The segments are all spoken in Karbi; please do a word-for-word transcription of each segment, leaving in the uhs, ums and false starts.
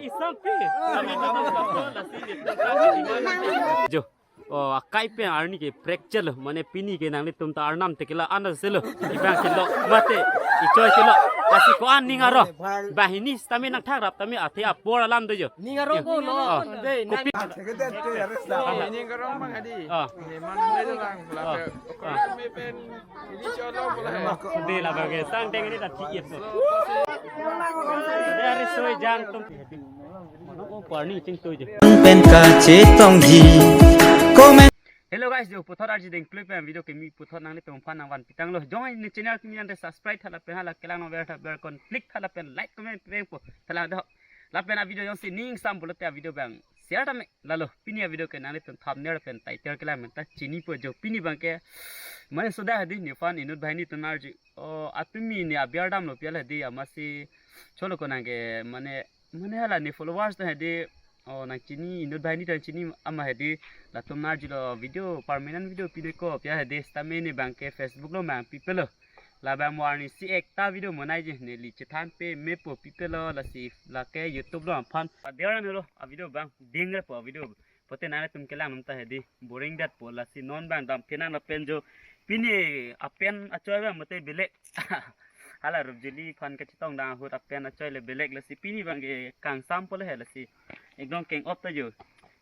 Sampi. Kami tutup laplo, lasi di tutup. Jo. Oh, akai pen arni ke fracture lo, mane pini ke nanglitum ta arnam tekela anda selo. Ibang kelo, mate, ichoi kelo. Lasi ko-an ning aro. Banghini sitame nangthakrap tame athe apor alam do jo. Ning aro ko lo. Oh. Dei, kopi. Ning aro mang adi. Oh. Ini mang ning aro lang. Oh. Lape, okra kami pen. Ini cholo pula. Dei, labang ke sang deng ini tadi itu. Dari soi jang tum. Oh, parni ching tu je. Pen kachetongji. Comment. Hello guys, jo puthot arji dengklui pen video kimi puthot nanglitum aphan nangvan pitanglo. Jong ne channel kimi ante subscribe tha lapen hala kelang nong bell tha bell kon click tha lapen like comment pengpo. Tha la do. Lapen a video jongsi ning sam pulote a video bang share tame. Lalo pini a video ke nanglitum thumbnail pen title kelang menta chinipo jo pini bang ke. Mane soda hadi nephan inut banghini atum arji. Oh, atumi ne abiar damlo pi hala hadi amatsi cholo ko nang ke mane mane hala ne followers ta hadi. Oh, nangchini inut banghini ta chini ama hadi latum arjilo video permanent video pide ko pi hala hadi sitame ne bang ke Facebook lo mang pipelo. Labang mo arni si ekta video monai je neli chethan pe mepo pipelo lasi lake YouTube lo aphan. Abiar damlo a video bang dingrepo video. Pote nanglitum kelang nang ta hadi boring det po lasi non bang dam kenang lapen jo pini apen achoi bang mate belek. Hala rup juli aphan kachetong dang ahut apen achoi le belek lasi pini bang ke kangsam pole he lasi ekdom keng op ta jo.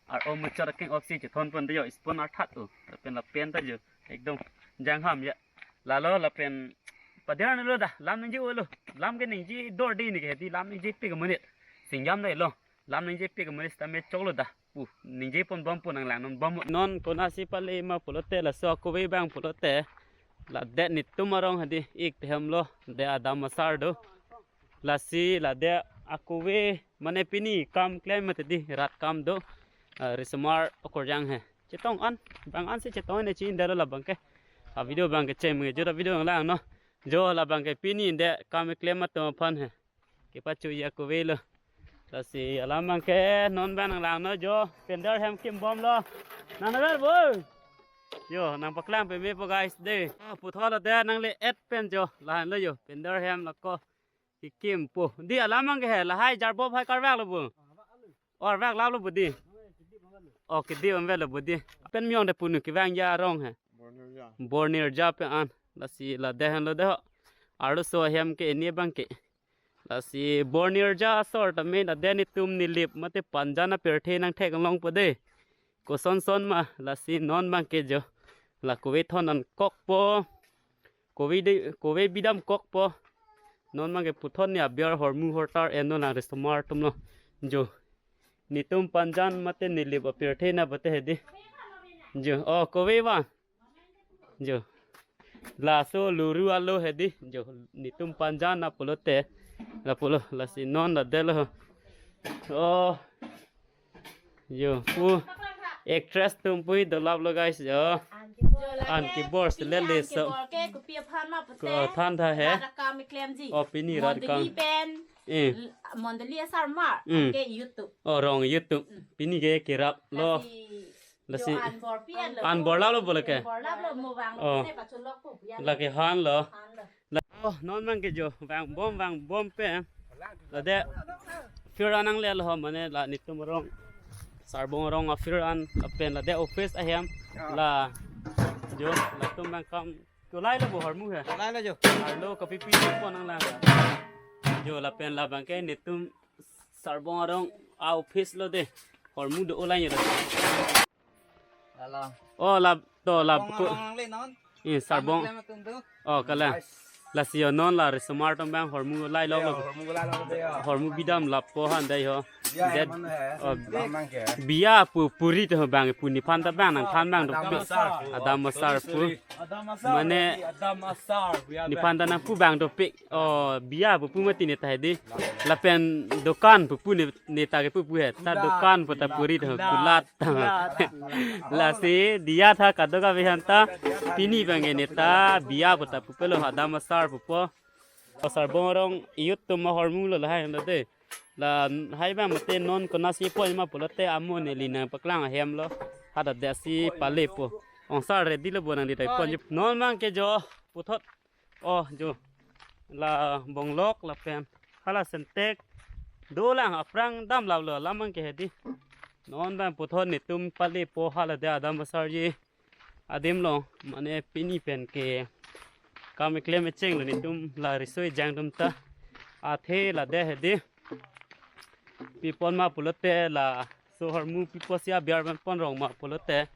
Ar om muchar keng op si chethon pon ta jo spon arthat o lapen lapen ta jo ekdom jangham ya. Lalo lapen pader nelo da lam ningje olo lam ke ningje dor di ni ke hadi lam ningje pik monit singjam da lo lam ningje pik monit sitame choklo da. Pu, ningje pon bom pu nanglang non bom. Non konasi pale ma pulote laso akove bang pulote. La det netum arong hadi ik teham lo de adam asar do. Lasi la de akove mane pini kam klem mate di rat kam do. Ah, risomar okorjang he. Chetong an, bang an si chetong ne chin dalo labang ke. A video bang ke chem nge jo da video lang no. Jo labang ke pini de kam klem atum aphan he. Kepachu ya kuvelo. Lasi alam bang ke non bang nanglang no jo. Pender hem kim bom lo. Nang ver bo. Jo nangpaklang pe mepo guys de. Ah, puthot lo de nangle et pen jo. Lahan lo jo. Pender hem lako. Kikim po. Di alam bang ke he lahai jarbop hai karvak lo bo. Or vak lap lo bo di. Oh, kidi om velo bo di. Pen miong de punu kevang ja arong he. Bornirja. Bornirja pe an. Lasi la de han lo de ho. Arloso hem ke ini bang ke. Lasi Bornirja asor tame la de netum Nilip mate Panjan apirthe nangthek longpo de. Koson son ma lasi non bang ke jo. La kove thon an kokpo. Kove de, kove bidam kokpo. Non bang ke puthot ne abiar hormu hortar eno lang risomar atum lo. Jo. Netum Panjan mate Nilip apirthe na bate hedi. Jo. Oh, kove bang. Jo. Laso luru alo hedi. Jo. Netum Panjan na pulote. La pulo lasi non la de lo. Oh. Jo, pu actress atum pu dolap lo guys jo. An kebor sele le so. Kebor ke kopi aphan ma pute. Ko than tha he. Rat akam klemji. Oh, pini rat akam. Mondoli pen. Eh. Mondoli asar ma. Mm. Ke YouTube. Oh, rong YouTube. Mm. Pini ke kerap lo. Lasi. Lasi. Jo an bor pi an lo. An bor lap lo bole ke. Bor lap lo mo vang. Oh. Te pachulok po biang. Lake han lo. Han lo. La, oh, non bang ke jo, vang bom, vang bom pen. La de, field an nangle lo ho, mane la netum arong. Sarbong arong a field an, lapen la de office ahem. La, jo, latum bang kam. Ko lai lo bo hormu he. Lai lo jo. Arlo kapi pi pon nanglang. Jo, lapen la bang ke netum Sarbong arong a office lo de. Hormu do olai lo. Lalo. Oh, la to la. Bong ko. Bong nangle non. Eh, Sarbong. Kami klem atum tu. Oh, kala. Guys. Lasi yo non la risomar atum bang hormu lai lo. Yo, lo. Hormu lai lo de yo. Hormu bidam lapo han dai ho. Biya. Det. Mana he? Oh, bang bang ke. Biya pu puri to bang pu nephan ta bang nangthan bang do. Adam asar. Adam asar pu. Sorry, sorry. Adam asar. Mane. Adam asar. Biya. Nephan ta nangpu bang dopik. Oh, biya pupu mati ne ta hedi. Lapen dokan pupu ne, ne ta ke pupu he. Ta dokan pu ta puri do kulat. Kulat. Lasi diya tha kado kave han ta. Pini bang ke ne ta biya pu ta pupelo adam asar pupo. Sarbong arong iyut atum ma hormu lo lahai han lo de. Lahai bang mate non konasi po ma pulote amo neli nangpaklang ahem lo. Hadak de si pale po. Ongsar ready lo bo nangdi tai pon. Non bang ke jo puthot. Oh, jo. La bonglok lapen. Hala Sintex. Dolang aphrang damlaplo alam abangke hedi. Non abang puthot netum palepo hala de Adam Asarji adim along, mane pini pen ke kam keklem kechenglo netum la riso ejang atum ta. Athe la de hedi. Pi pon ma pulote laso ahormu pi pusi abiar van pon rong ma pulote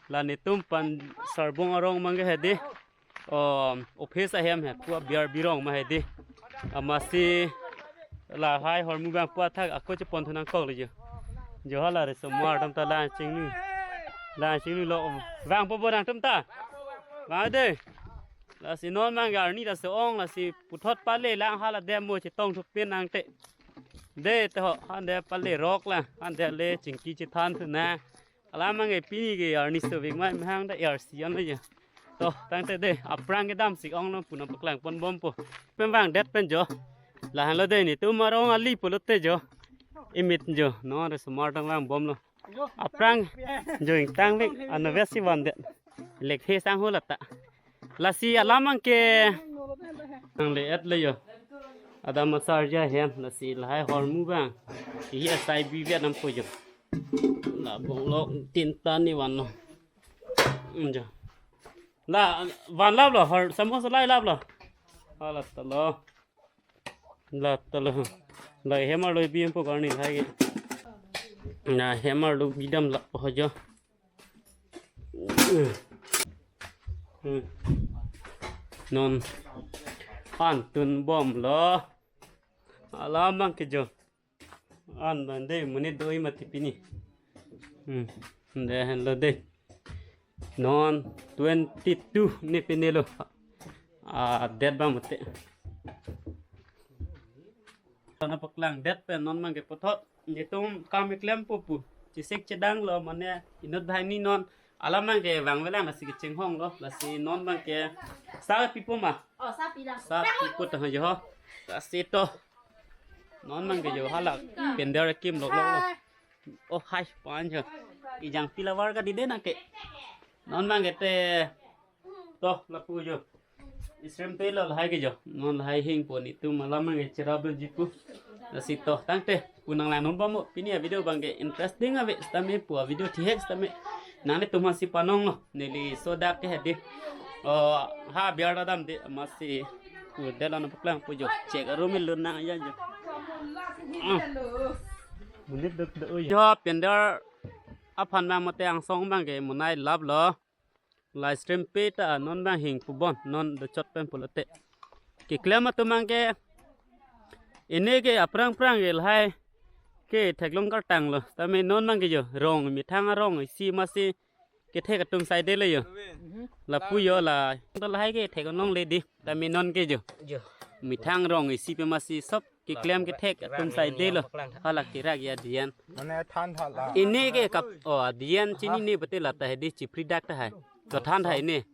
la netum pen Sarbong arong abangke hedi. O, office ahem he pu abiar birong ma hedi. Amatsi lahai ahormu abang pu athak ako chepon thu nangkoklo jo. Jo hala risomar atum ta lang chinglu. Lang chinglulo. Vangpo bo nangtum ta? Vang de. Lasi non abangke arni ta so-ong, lasi puthot palelang hala de mo chetong thupin nangte. De to, han de palerok la, han de le chingki chethan thu na. Alam abangke pini ke arni sovik mai mahang da arsi anlo ya. To, tangte de, aphrang kedam sik onglo pu nangpaklang pon bompo. Pen vangdet pen jo. Lahenlo de netum arong ali pulote jo. Imit jo, non risomar atum vangbomlo. Aphrang jo ingtangvek, anavesi vandet. Lekhe sangho lata. Lasi alam abangke nangle-etlo jo. Adam Asarji ahem, lasi lahai ahormu abang. Hi asai bivet nampo jo. La bonglok tinta ni vanlo. Jo. La vanlaplo, hor samosa lailaplo. Hala talo. La talo. La hem arlo bimpo karni lahai ke. La hem arlo bidamlap ho jo. Hmm. Non an tunbomlo. Alam abangke jo. An abang de monit do-i mati pini. Hmm. De henlo de. Non twenty-two ni pini lo. Ah, det abang mati. Nangpaklang det pen non abangke puthot netum kam keklempo pu. Chesik chedanglo mane inut banghini non. Alam abangke vangvelang lasi kechinghonglo. Lasi non abangke sa pipo ma? Oh, sa pilang. Sa pipo ta jo. Lasi to. Non abangke jo hala pandal akimloklok lo. Oh hai pan jo. Ejang pilavar ka dide nangke. Non abangke te. To lapu jo. Isrem te lo lahai ke jo. Non lahai hingpo netum alam abangke cheraplo jipu. Lasi to tangte pu nanglang non bompo pini avideo abangke interesting ave sitame pu avideo thihek sitame. Nanglitum aphansi panonglo. Neli sodak ke hedi. Oh, ha biar adam de amatsi. Pu de la nangpaklangpo jo. Chek arum ilun nang ya jo. Ah. Monit dok do jo. Jo pandal aphan abang mate angsong abangke monai laplo. Live stream pe ta non abang hingpu bon non dochot pen pulote. Keklem atum abangke. Ini ke aphrang phrang ke lahai. Ke theklong kartanglo. Tame non abangke jo. Rong methang arong isi amatsi. Kethek atum saidelo jo. Lapu jo la. To lahai ke thek longle di. Tame non ke jo. Jo. Methang rong isi pe amatsi sop keklem kethek atum saidelo. Hala kerak ya diyan. Mane than tha la. Ini ke kap, oh, diyan chini ni bete lata hedi chipri dak tahai. To than tha ini.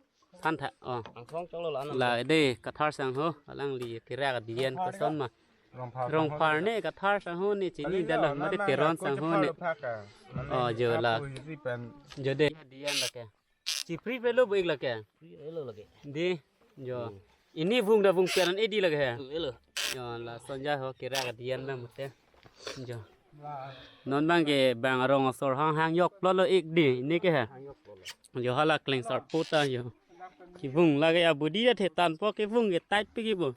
Than tha, oh. Angsong cholo la. La de kathar sangho, alangli kerak diyan kason ma. Rongphar ne kathar sangho ne chini dala mate Teron sangho ne. Oh, jo la. Jo de. Diyan lake. Chipri pelo bo ik lake. Pelo lake. Di, jo. Hmm. Ini vung da vung peran edi lake he. Hmm, elo. Jo, lason ja ho kerak diyan abang mate. Jo. Non abangke bang arong asor hang hang yok plolo ik di ini ke he. Hang yok plolo. Jo hala klengsarpo ta jo. Kevung lake abodi athe tanpo kevung ke tight pe kibo.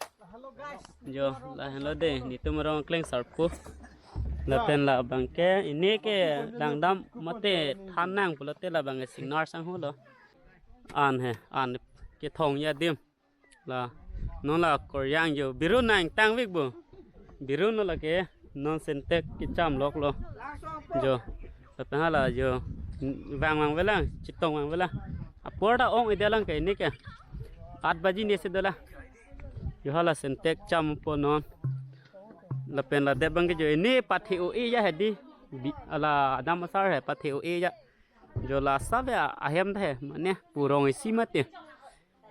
Jo, lahenlo de, netum arong klengsarpo. Lapen labangke, ini ke dangdam mate than nang pulote labangke singnar sangho lo. An he, an kethong ya dim. La, non la koryang jo, birun nangtangvekpo. Birun lo lake, non Sintex kechamloklo. Jo, lapen hala jo, vang vangvelang, chetong vangvelang. Apor ta ong-edelang ke ini ke. At baji ne si dola. Jo hala Sintex champo non. Lapen ladak abangke jo ini pathe-o-e ya hedi. Bi-, ala adam asar he pathe-o-e ya. Jo la save ahem ta he, mane pu rong isi mate.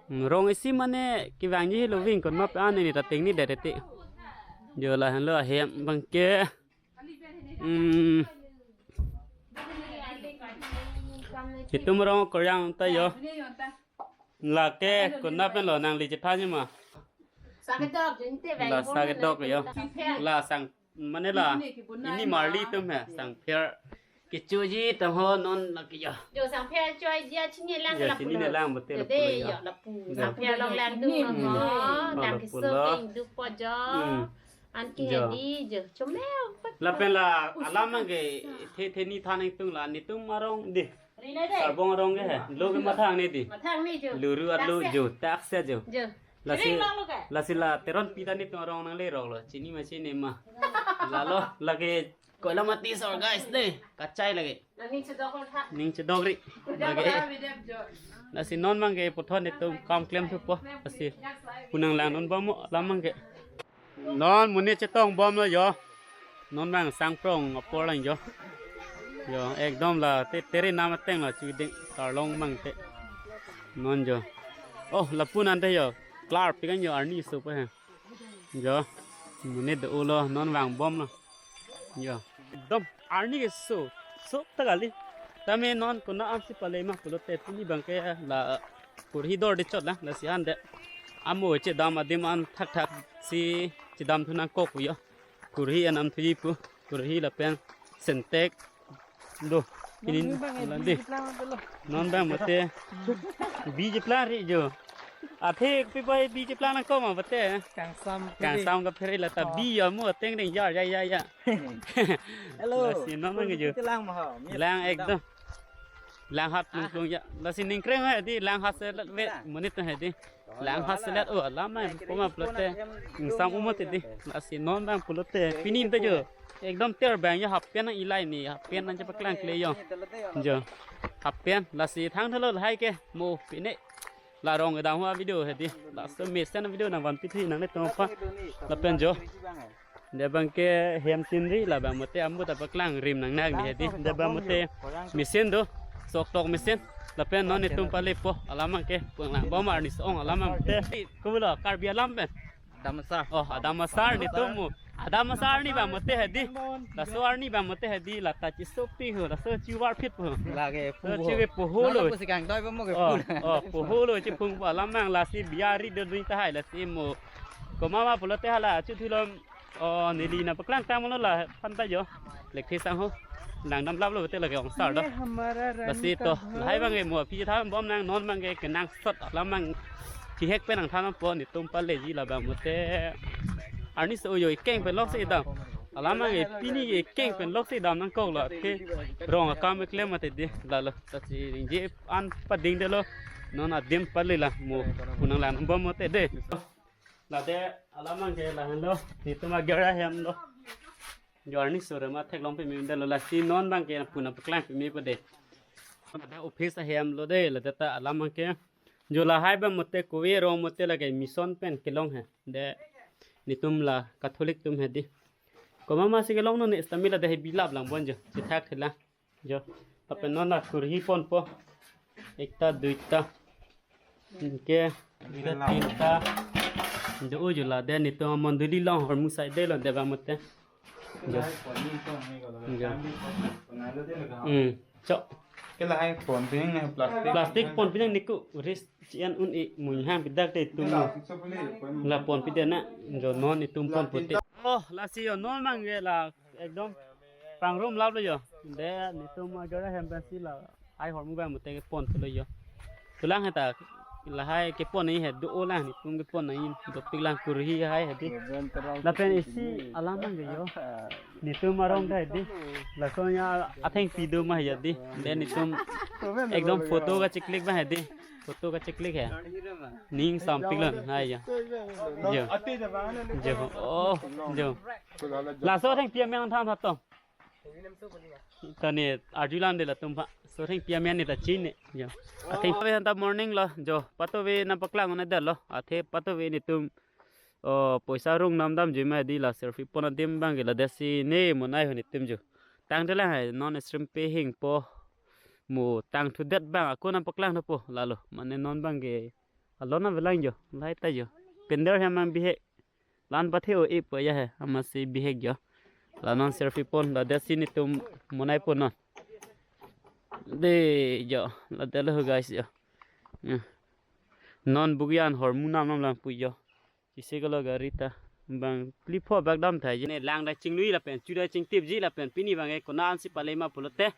Hmm, rong isi mane kevangji lo ving konma pe an ini ta ting ni dere te. Jo lahenlo ahem abangke. Hmm. Netum arong koryang ta jo. Lake konma pen lo nangli chethanji ma. Sa kedok jinte vang. La sa kedok jo. La sang Mane la, ini marli atum he, sangpher kechoji tang ho non lake jo. Jo sangpher choi dia chini lang jo, la chini pulo. Lang betul jo, pulo de jo. Jo, lapu. Jo. Sangpher along lang atum ho. Hmm. Oh, lang lapu keso lo. King dupo jo. Hmm. Anke jo. Hedi jo. Chomeo. Lapen la alam abangke the the ni than ingtung la netum arong de. Rina de. Sarbong arong ke he. Lo ke mathang ne di. Mathang ne jo. Luru arlo taxi jo, taxi jo. Jo. Lasi, ring lo lo ke? Lasi la Teronpi ta netum arong nanglerok lo. Chini ma chini ma. Lalo, lake koilamati sor guys de. Kachai lake. Ning chedok lo tha. Ning chedok ri. Chedok lake. Tha, bidep jo. Lasi non abangke puthot netum kam klem thupo. Lasi pu nanglang non bom alam abangke. Non monit chetong bom lo jo. Non abang sangprong apor lang jo. Jo, ekdom la te tere nam ateng la chuding karlong abang te. Non jo. Oh, lapu nante jo. Klar pikan jo arni so pa he. Jo. Monit do lo non vang bom lo. Jo. Ekdom arni keso. So ta kali. Tame non konat amsi pale ma pulote pini abangke la kurhi dor de chot la, lasi an de. Amo chedam adim an thakthak si chedam thu nangkok jo. Kurhi an am thuji pu. Kurhi lapen Sintex. Do. Pini non abang, landi. Biji plang lo. Non abang mate. Biji plang ri jo. Athe pi bai biji plang nangkok ma mate. Kangsam. Kangsam kaphere la ta bi jo mo teng ding ya ya ya ya. Hello. Lasi non abang jo. Lang ma ho. Lang ekdom. Lang hat nung klung ya. Lasi ningkreng hai di lang hat selet ve. Lang. Monit hai di. Lang hat selet o alam mai poma pulote. Ingsam umot di. Lasi non abang pulote. Pini ta jo. Ekdom ter abang ya half pant nang ilai ni. Half pant nangchepaklang kle jo. Jo. Half pant. Lasi thang thalo lahai ke. Mo pine. La rong kedam hua video hai di. Laso mesen video nangvanpi thu nanglitum aphan. Lapen jo. De abangke hem tin ri la abang mate ambu ta paklang rim nang nang di hai di. De abang mate mesen do. Sok tok mesen. Lapen non netum palepo. Alam abangke panglang bom arni so-ong alam abang mate. Kubulo Karbi alam pen. Adam Asar. Oh, Adam Asar netum mo. Adam Asar arni abang mate hai di. Laso arni abang mate hai di. Lata chisopi ho. Laso chivar phit ho. Lake so puho. Chike puho lo. Nang pusi kangdoi pa mo ke. Oh, pulo. Oh, puho lo chiphung pa alam abang lasi biari do dun ta hai lasi mo. Komat ma pulote hala chithulom. Oh, neli nangpaklang tang lo la phan ta jo. Lekhi sang ho. Nang dam lap lo te lake ongsar do. Lasi to. Lahai abangke mo aphi tha bom nang non abangke kenangsot alam abang. Chihek pen nangthanpo netum paleji la abang mate. Arni so jo ikeng pen lok si dam. Alam abangke pini ikeng pen lok si dam nangkok lo. Ke rong akam klem mate di. Lalo. Lasi ningje an pading de lo. Non adim pale la mo. Pu nanglang bom mate de. Lade alam abangke lahenlo, netum agar ahem lo. Jo arni sore ma theklong peme dalo lasi non abangke pu nangpaklang peme po de. Lade office ahem lo de, lade ta alam abangke. Jo lahai abang mate kove rong mate lake mission pen kelong he. De netum la Catholic atum hai di. Komat ma si kelong non ne stamila de he bilap lang bon jo. Chithak thela. Jo, lapen non la kurhi ponpo. Ekta, duita. Anke, dita, tinta. Do jo lade netum mondoli along hormu sai de lo de abang mate. Jo. Jo. Hmm. Cho. Ke lahai pon pining ne plastic. Plastic pon pining niku ris chian un-e munhang pidak de tum. La pon pide na. Jo non netum ponpo te. Oh, lasi jo non abangke la ekdom pangrum lap lo jo. De netum agar ahem pensi lahai hormu abang mate kepon pulo jo. Tulang heta lahai kepon nai he do lang netum kepon nai dopik lang kurhi hai he di. Lapen isi alam abangke jo. Netum arong ta hai di. Lason ya athengpi do ma hai di. De netum ekdom photo kachiklik abang hai di. Photo kachiklik he. Ning sampik lo hai jo. Jo. Jo. Oh, jo. Laso athengpi amen than tha to. Tane arjulang de latum pha. So athengpi amen ne ta chini. Jo. Atheng ave hanta morning lo. Jo. Patove nangpaklang un-e det lo. Athe patove netum. Oh, poisa rung nam dam jui ma di la selfie pon adim abangke la desi ne monai ho netum jo. Tang de lang hai non stream pe hingpo. Mo tang thu det abang ako nangpaklang thupo lalo. Mane non abangke alon avelang jo. Lahai ta jo. Pender hem mang bihek. Lan pathe o-e po ya he, amatsi bihek jo. La non selfie pon, la desi netum monai pon non. De jo, la de lo guys jo. Ya. Non bugyan hormu nam nam lang pu jo. Isi kalo gari ta. bang phli pho bak dam thai ji. Ne lang da chinglui lapen chu da chingtip ji lapen pini bang ke konat ansi pale ma pulote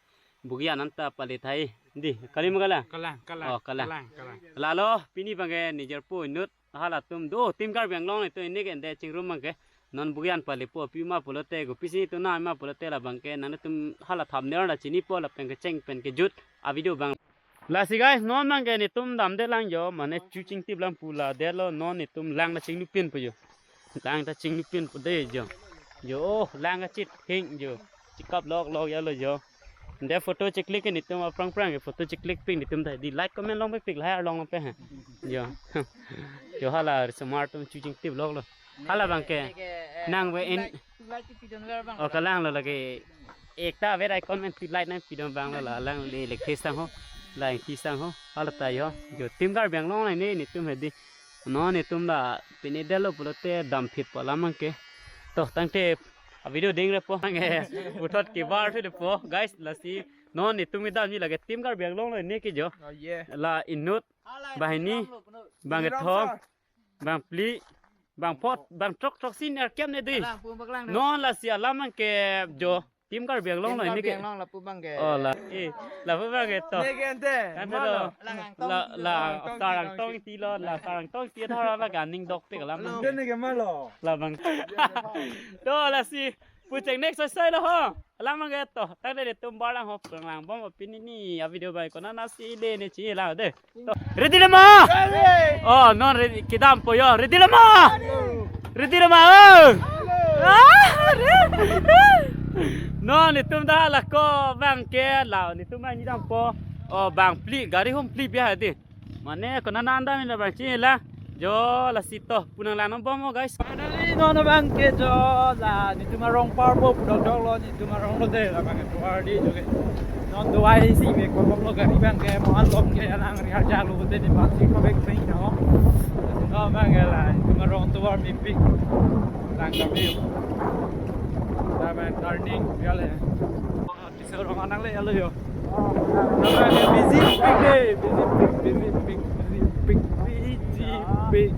Bogijan anta pale thai. Dei, kali ma kalang? Kalang, kalang. Oh, kalang. Kalang, kalang. Lalo, pini bang ke ne jirpo inut halatum do Team Karbi Anglong netum ne ke ende chingrum bang ke. Non Bogijan palepo pi ma pulote, kopisi netum nang ma pulote la bang ke nangtum hala thumbnail ta chinipo lapen kecheng pen kejut a video bang. Lasi guys, non bang ke netum damde lang jo, mane chu chingtip lang pu la detlo, non netum lang ta chinglupinpo jo. Lang ta chinglupinpo dei jo. Jo, oh, lang kachit hing jo. Chikap lok lok ya lo jo. Ende photo chiclick ke netum aphrang phrang ke photo chiclick pik netum ta dei, like comment long pik pik lahai arlong long pe ha. Jo. Jo hala smart atum chu chingtip lok lo. Hala bang ke nang ve in. Oh, kalang lo lake ekta vet ai comment pi like nang pidun bang lo la lang le le khe sang ho. Lang khe sang ho. Hala ta jo. Jo Team Karbi Anglong ne netum hedi. Non netum la pini detlo pulote damphitpo alam bang ke. To tangte a video dingrepo. Nang ke puthot kebar thulepo guys, lasi non netum kedam ji lake Team Karbi Anglong lo ne ke jo. Oh, yeah. La inut, banghini, bangkethom, bangphli, bangpho, bangthrok throksi nerkep ne dei. Kalang, pum paklang. Non lasi alam bang ke jo Team Karbi Anglong lo ne ke. Team Karbi Anglong lapu bang ke. Oh la. Eh, lapu bang ke to. Ne ke ente. Kan malo. Lo. La la Sarangtong ti lo, la Sarangtong ti thara la ganing dok pik alam bang ke. Ne ke malo. La bang. To lasi pucheng next sai sai lo ho. Alam bang ke to. Tangte netum bar lang ho pang lang bom pini ni a video bang konat ansi le ne chi lang dei. Ready lo ma? Ready. Oh, non ready kedampo jo. Ready lo ma? Ready lo ma? Oh. Ah, re-, non netum dak lako bang ke la netum bang kedampo. Oh, bangphli gari hum phli biya dei. Mane konat an dam ina bang chi la. Jo lasi to pu nang lang nang bom guys. Finally non bang ke jo la netum arong parpo pu dokdok lo. Netum arong lo dei la bang ke tovar dei jo ke. Non dovai si me ko bom lo gari bang ke mo an lom ke alang ri hajar lo te ne bang si ko bek sing no. No bang ke la netum arong tovar mepik. Lang kami. Tame turning bial he. Artist arong anang le alo jo. Tame busy pik dei, busy pik, busy pik, busy pik, busy pik.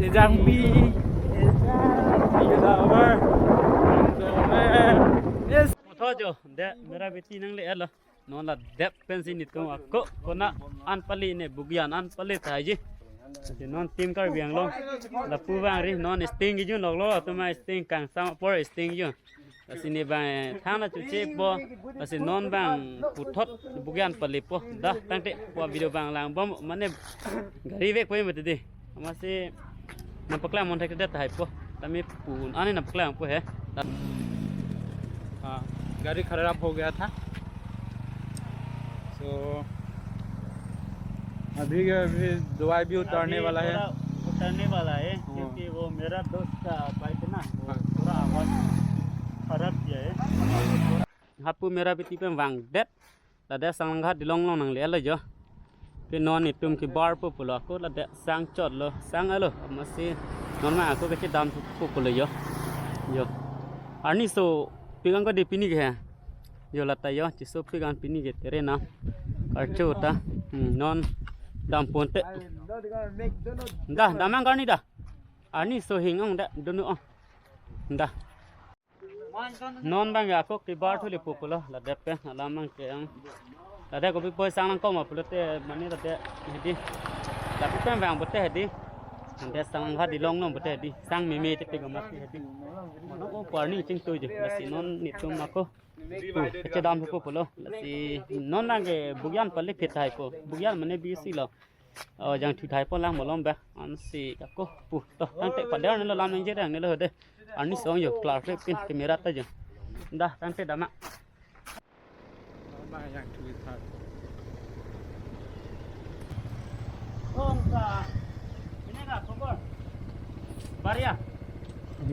Ejang pi. Ejang pi. Yes. Tho jo, de mera beti nang le alo. Non la dep pensi netum ako konat an pale ne Bogijan an pale thai ji. Lasi non Team Karbi Anglong lapu bang ri non sting kejun lok lo, atum sting kangsam apor sting kejun. Lasi ne bang thang na chuchepo. Lasi non bang puthot Bogijan palepo. Dah tangte pu video bang lang bom mane gari vekpo mati dei. Amatsi nangpaklang mon thek det tahai po. Tame pu ani nangpaklangpo he. हाँ, गाड़ी खराब हो गया था। So अभी के अभी दवाई भी उतारने अभी वाला है। थोड़ा उतारने वाला है, हाँ। क्योंकि वो मेरा दोस्त का बाइक है ना, वो हाँ। थोड़ा आवाज खराब किया है। Hapu mera beti pen vangdet. Ladak Sanglanghat dilong long nangle lo jo. Ke non netum kebarpo pulo ako ladak sang chotlo, sang alo. Amatsi non ma ako kachedampo pulo jo. Jo. Arni sopik an ko dei pini ke he. Jo lata jo, chesopik an pini ke tere na. Karcho ta. Hmm, non damponte. Dah, damnang arni dah. Arni so hing ong dah, dunu ong. Dah. Non bang ke ako kebar thulepo pulo, ladak pen alam bang ke ang. Ladak kopi poi sang nangkok ma pulote mane ladak hedi. Ladak pen bang pote hedi. Ante Sanglanghat dilong long pote hedi. Sang meme te pik mati hedi. Mane ko arni chingtui je. Lasi non netum ako. Pu, kachedampo pulo. Lasi non bang ke Bogijan pale phit tahai po. Bogijan mane busy lo. Oh, jangthu thai pon lang malom ba. Ansi ako pu. To, tangte pader ne lo lam nang jerang ne lo de. Arni song jo, klar kre pin camera ta jo. Dah, tangte dam ma. Ba jangthu thai. Ong sa. Ini ka khobor? Baria.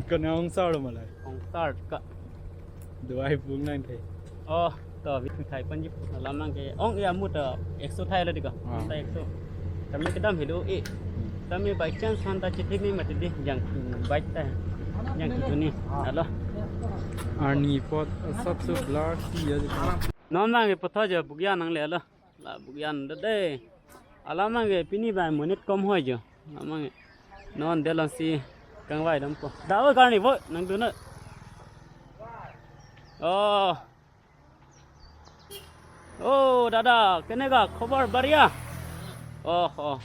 Kena ong sa lo malai. Ong sa ka. Dovai pung nang the. Oh, to, avi thu thai pon ji. Alam bang ke ong ya mu to ekso thai lo dei ko. Ah. Ta ekso. Tame kedam helo e. Tame by chance han ta chithik ni mati dei jangthu bike ta. Jangthu ni. Alo. Arni apot sabse blur si ya. Non bang ke puthot jo Bogijan nangle alo. La Bogijan do dei. Alam bang ke pini bang monit kom hoi jo. Alam bang ke non de longsi Kangvai dampo. Da oi karni bo nangdun noi. Oh. Oh, dada, kenega khobar baria? Oh, oh.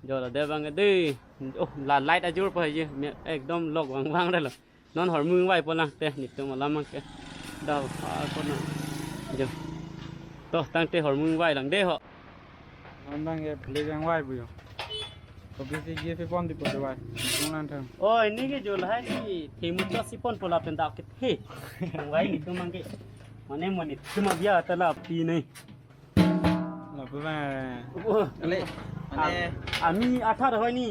Jo ladak abang dei. Oh, la light ajor pa je. Me-, ekdom lok vangvang relo. Non hormu vangvaipo lang te, netum alam abangke. Da, ah, kona. Jo. To, tangte hormu vangvai lang dei ho. Non abangke beli vangvaipo jo. Kopi si gift pon di poto vai. Tung lang thang. Oh, ini ke jo lahai si themu chot si ponpo lapen dak kethe. Vangvai netum abangke. Mane mo netum abiya ta lapi ne. Lapu bang. Oh. Ale. Mane. Am-, ami athar hoi ni.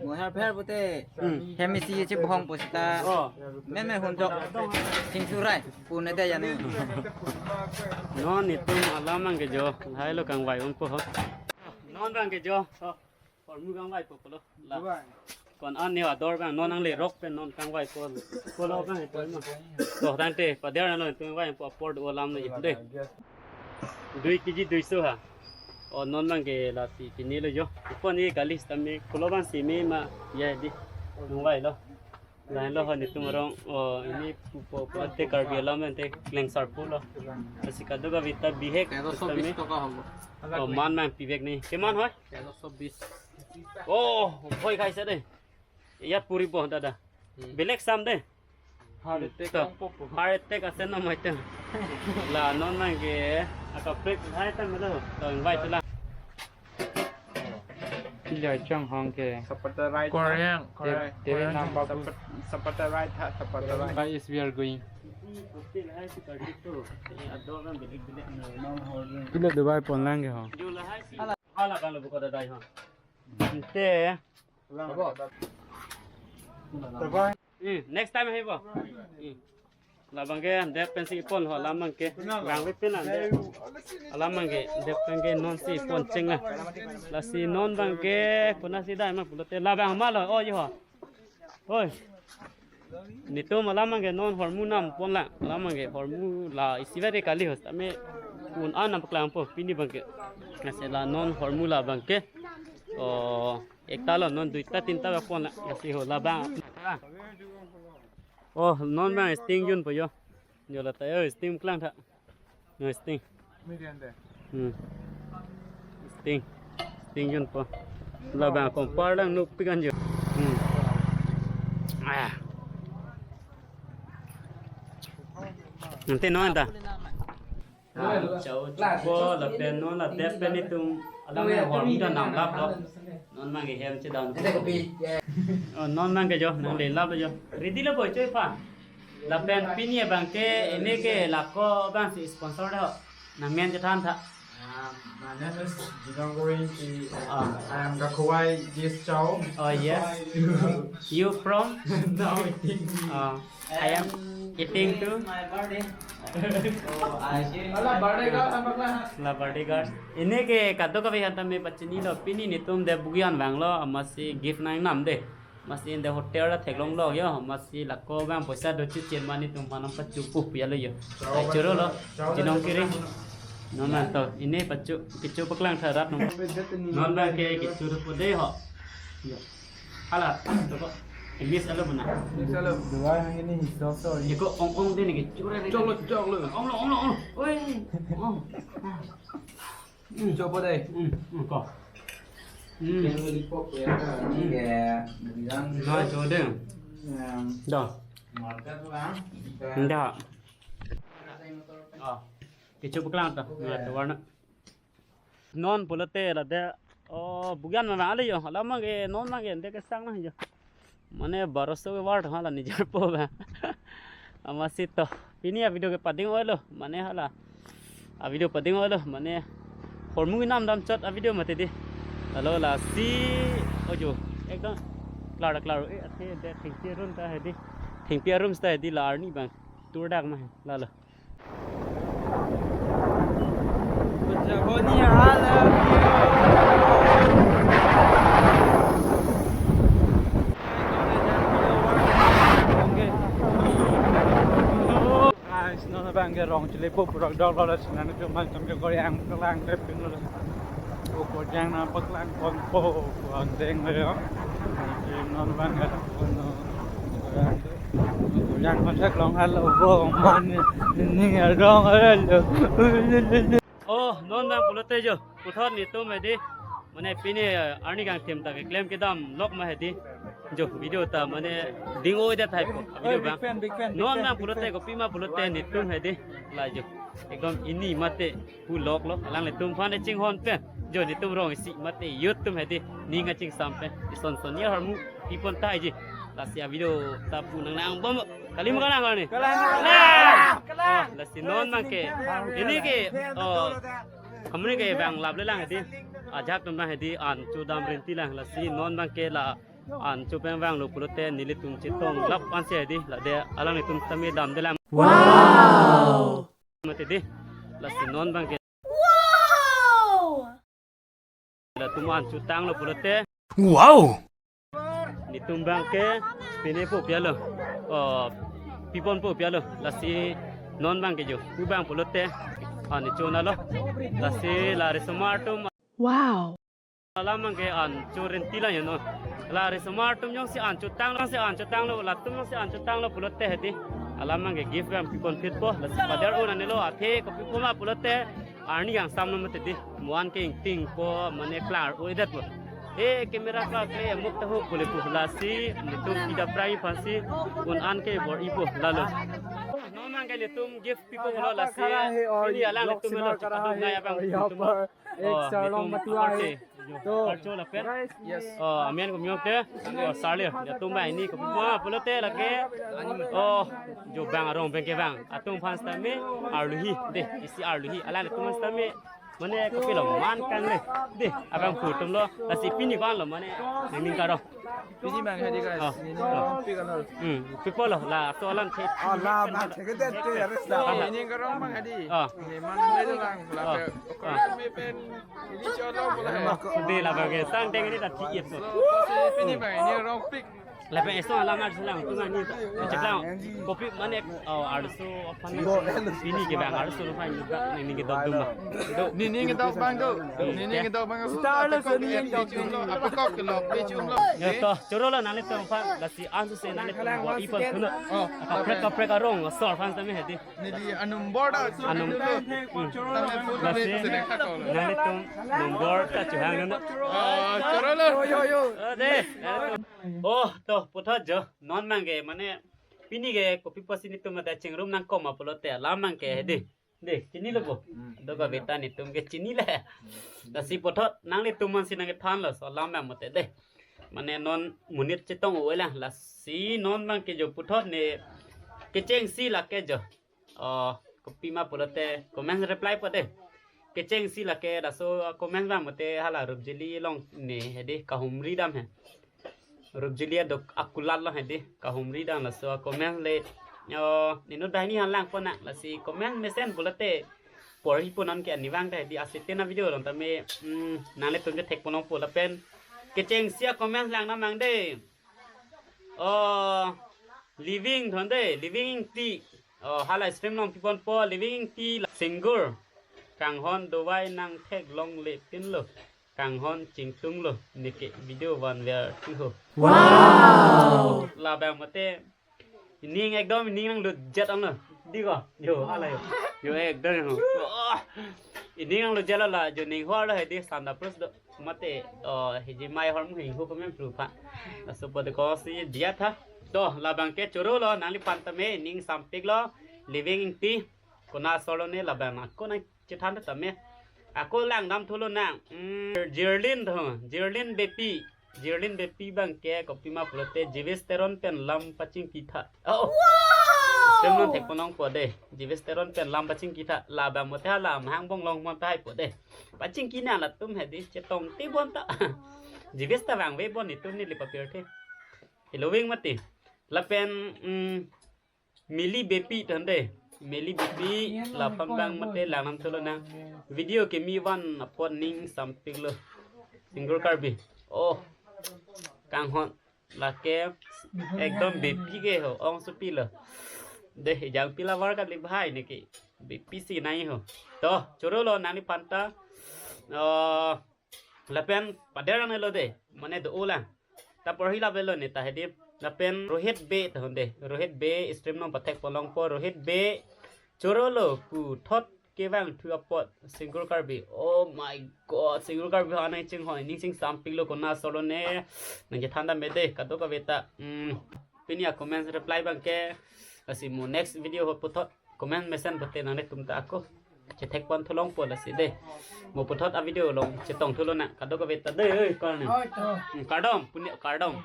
Mo har pher pute. Hmm. Hem isi chebohong pusita. Oh. Meme hunjok. Singsurai. Pune te yani. Non netum alam abangke jo. Lahai lo kangvai unpo ho. Non abangke jo. Oh. Hormu kangvaipo pulo. La. Dubai. Ko-an ne ador abang non nangle rok pen non kangvaipo. Pulo abang ito ma. To tangte pader non netum vangvaipo apor do alam le dei. Dui kg duiso ha. Oh, non abangke lasi pini lo jo. Ko-an ne kali sitame pulo abang si me ma ya dei. Nangvailo. Lahenlo ho netum arong, oh, ini pupo, pupo ante Karbi alam ante klengsar pulo. Lasi kadokave ta bihek. তেরোশো বিশ টকা হ'ব। Oh, man man pivek ni. Keman hoi? তেরোশো বিশ। Oh, hoi kaisa dei. Iyat puripo dada. Hmm. Belek sam dei. Heart attack. To. Ang pupo. Heart attack ase na mai ta. La non abangke akaprek hai ta melo. To invite la. Pila chang hong ke. Sapata right. Korean, Korean. Te-, te Korean nang babu. Sapata, sapata right ha, sapata right. Guys, we are going. Pila Dubai pon lang ke ho. Hala kan lo buka dadai ho. Ante. Dubai. Hmm, next time ahibo. Hmm. Labangke dep pensi ipon ho alam abangke. Rang pen an dep. Alam abangke dep abangke non si ipon cheng la. Lasi non abangke kona si dai ma pulote labang ma lo, oh, yo. Oi. Netum alam abangke non hormu nam pon la. Alam abangke hormu la isi vare kali ho sitame un an nam paklangpo pini abangke. Lasi la non hormu labangke. Oh, ekta lo non duita tinta ba pon la. Lasi ho labang. Oh, non abang sting junpo yo. Yo la ta yo sting klang tha. No sting. Medium de. Hmm. Sting. Sting junpo. Labang kompar lang nuk pikan jo. Hmm. Ah. Ante non ta. Ah, chau, chau, lapen non la dep pen netum alam hormu ta namlaplo. Non abangke hem chedan. Oh, non abangke jo, nanglelaplo jo. Ready lo bo choi pa. Lapen pini abangke, ini ke lako abang si sponsor dei ho. Nangmen chethan tha. Um, my name is Jinong Gorin. Ah. I am Gakuwai Guest Chow. Oh, yes. You from? Now I think. Ah. I am eating too. My birthday. Oh, I sharing. Ala birthday girl, apa kelas? La birthday girl. Ini ke kadokave aphan tame pachinilo pini netum dep Bugyan vanglo amatsi gift nangnam dei. Amatsi ante hotel ta theklonglo yo. Amatsi lako abang poisa do chichen ma netum aphan pachupo pu ya lo yo. Ai choro lo. Jinong Kiri. Non an to. Ini pachu, kecho paklang tha rat non. Non abangke kecho dopo dei ho. Yo. Hala, to ko. English alo mana? English alo. Dubai hang ini hisap to. Iko ong ong dei ni kecho re. Chok lo, chok lo. Ong lo, ong lo, ong lo. Oi. Ong. Ah. Hmm. Chopo dei. Hmm, hmm, ko. Hmm. Lollipop ya, ini kayak bilang. Nah, coba deh. Em, dah. Market lah. Enggak. Ah. Kecho paklang to. Nah, to warna. Non pulote ladak, oh, Bugyan ma vang ale yo, alam abangke, non abangke, ante kesang na yo. Mane baroso ke word hala nijor po ba. Amatsi to, pini a video ke pading oilo, mane hala. A video pading oilo, mane hormu namdam chot a video mati dei. Lalo lasi, ojo, ekdom, klar, klar, eh, ate, de, thengpi arum ta hedi. Thengpi arum ta hedi la arni abang, tur dak ma, lalo. Guys, non abangke rong chile po pura dok lo, sinan ke man kam ke kori ang kelang ke ping lo. Ko ko jang na paklang kon po ko ang deng lo. Non bang ya, yang kontak long hal obo man ni, ni arong hal. Oh, non bang pulote jo, puthot netum hedi. Mane pini, eh, arni kangthim ta keklem kedam lok ma hedi. Jo, video ta mane ding-o-edet hai po. Video bang. Non bang pulote kopima pulote netum hedi. La jo. Ekdom ini mate pu lok lo. Alanglitum aphan chinghon pen. Jo netum rong isi mate youth atum hedi. Ning kachingsam pen. Ison son ni harmu ipon tahai ji. Lasi a video ta pu nang nang bom. Kali mo kalang kali? Kalang. Kalang. Oh, lasi non bang ke. Ini ke, oh, hamri ke bang lap le lang hedi. Ajak atum bang hedi an chu dam rinti lang lasi non bang ke la an chu pen bang lo pulote nelitum chetong lap ansi hedi la de alanglitum tame dam de lang. Wow. Mate di. Lasi non bang ke. Wow. Latum an chu tanglo pulote. Wow. Netum bang ke pine po pialo. Oh, pipon po pialo. Lasi non bang ke jo. Pu bang pulote. Ani chona lo. Lasi la risomar atum. Wow. Alam bang ke an chu rinti la yano. La risomar atum jongsi an chu tanglo, si an chu tanglo, latum jongsi an chu tanglo pulote hedi. Alam bang ke gift bang pipon phit po. Lasi pader un anelo athe kopi po ma pulote. Arni kangsamlo mate di. Mo an ke ingting po mane klar-o-edet po. He camera klar kle muk tahu pule po lasi netum ida prai aphansi un an ke bor-i po lalo. Non bang ke netum gift pipo lo lasi. Ini alanglitum lo chakadum na ya bang netum. Oh, netum aparte. Jo, to, Karcho lapen. Yes. Oh, amen ko miyok te. Oh, Sarli. Netum bang ini kopi po ma pulote lake. Oh, jo bang arong bang ke bang. Atum aphan sitame arluhi. De, isi arluhi. Alanglitum aphan sitame. Mane kopi lo man kan le. De, abang pu atum lo. Lasi pini ko-an lo mane. Ningning karong. Pini bang hedi guys. Oh. Ini lo, pick up lo. Hmm. Pipo lo la so alam the. Oh, la ma the ke det te ares la. Ini karong bang hedi. Oh. Ini man le lang la. Oh. Pe okra me pen ini cholo bola hai. Di la bang ke sang deng ini ta thi-et so. So, pasi pini bang ini rong pick. Lapen eso alam arsi lang tu nani ta. Cek lang. Kopi mane, oh, arso aphan pini ke bang arso aphan juga ningning kedok dum ma. Ningning kedok bang tu. Ningning kedok bang. Star lo, so ningning kedok dum lo. Apa kok ke lo? Ke chum lo. Ya to, choro lo nanglitum aphan. Lasi an suse nanglitum bor-i pon kuno. Oh, kaprek kaprek arong asor aphan sitame hedi. Neli anum bor da. Anum. Tame put lasi, nanglitum nombor ta chohang nang. Oh, choro lo. Yo, yo, yo. Oh, de. Oh, to, puthot jo. Non bang ke, mane, pini ke, kopi pusi netum ada chingrum nangkok ma pulote, alam bang ke, de. De, chinilo po. Hmm. Do ka beta netum ke chinilo. Lasi puthot, nanglitum aphansi nangkethan lo, so alam bang mate de. Mane non monit chetong-o lang, lasi non bang ke jo puthot ne, kechengsi lake jo. Oh, kopi ma pulote comment reply po de. Kechengsi lake laso comment bang mate hala Rupjili along ne hedi kahumri dam he. Rupjili adok akulat lo hedi kahumri dam laso comment le. Oh, ninu dai ni halang po na lasi comment mesen pulote. Por hi po non ke ani bang ta hedi asete na video along tame, mm, nanglitum ke thek ponong po lapen. Kechengsi a comment lang na mang de. Oh, Living thon de, Living Ingti. Oh, hala stream along pipon po, Living Ingti la single. Kanghon dovai nangtheklongle pinlo. Kanghon chingtunglo, neke video vanver ti ho. Wow! Labang mate, ining ekdom ining nanglut jet ong lo. Di ko? Yo, hala yo. Yo, ekdom yo. Oh, ining nanglut jet lo la, jo ning hor lo hedi sanda plus do. Mate, oh, hiji mai hor mu hing hu ko men pru pha. Laso po de ko si dia tha. To, labang ke choro lo, nangliphan tame, ning sampik lo, Living Ingti, kona asor lo ne labang na, kona chethan tame. Ako lang dam thulo nang, mm, Jerlin tho, Jerlin Bepi, Jerlin Bepi bang ke, kopi ma pulote, Jewish Teron pen lam pachingki tha. Oh. Wow! Stream along thek ponong po de. Jewish Teron pen lam pachingki tha. Labang mate hala mahang bong long mon tahai po de. Pachingki na latum hedi chetong ti bon ta. Jewish ta vangve bon itum neli papir the. Loving mate. Lapen, mm, Mili Bepi thon de. Mili Bepi laphan bang mate lang nam thulo nang. Video kemi van apot ning sampik lo. Single Karbi. Oh. Kanghon. Lake ekdom Bepi ke ho, ong supi lo. De, ejang pila war kali bhai neke. Bepi si nai ho. To, choro lo nangliphan ta. Oh, lapen pader nang lo de. Mane do-o lang. Ta porhi la belo ne ta hedi. Lapen Rohit Bey ta hunde. Rohit Bey stream nangpathek ponlongpo. Rohit Bey chorolo puthot kevang thu apot Singkur Karbi. Oh my God, Singkur Karbi ho nangchinghoi, ning chingsampiklo, konat asolo ne. Nangchethan dam mede, kadokave ta. Hmm. Pini a comments reply abangke. Lasi mo next video ho puthot comment mesen pote nanglitum ta ako chethek pon thu longpo lasi de. Mo puthot a video along chetong thu lonang, kadokave ta de, oi, kal ne. Oi, to. Hmm, kardom, puni kardom.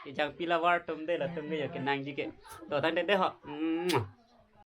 Ejang pila war tum de, latum ke ya kenangji ke. To, tangte de ho. Hmm.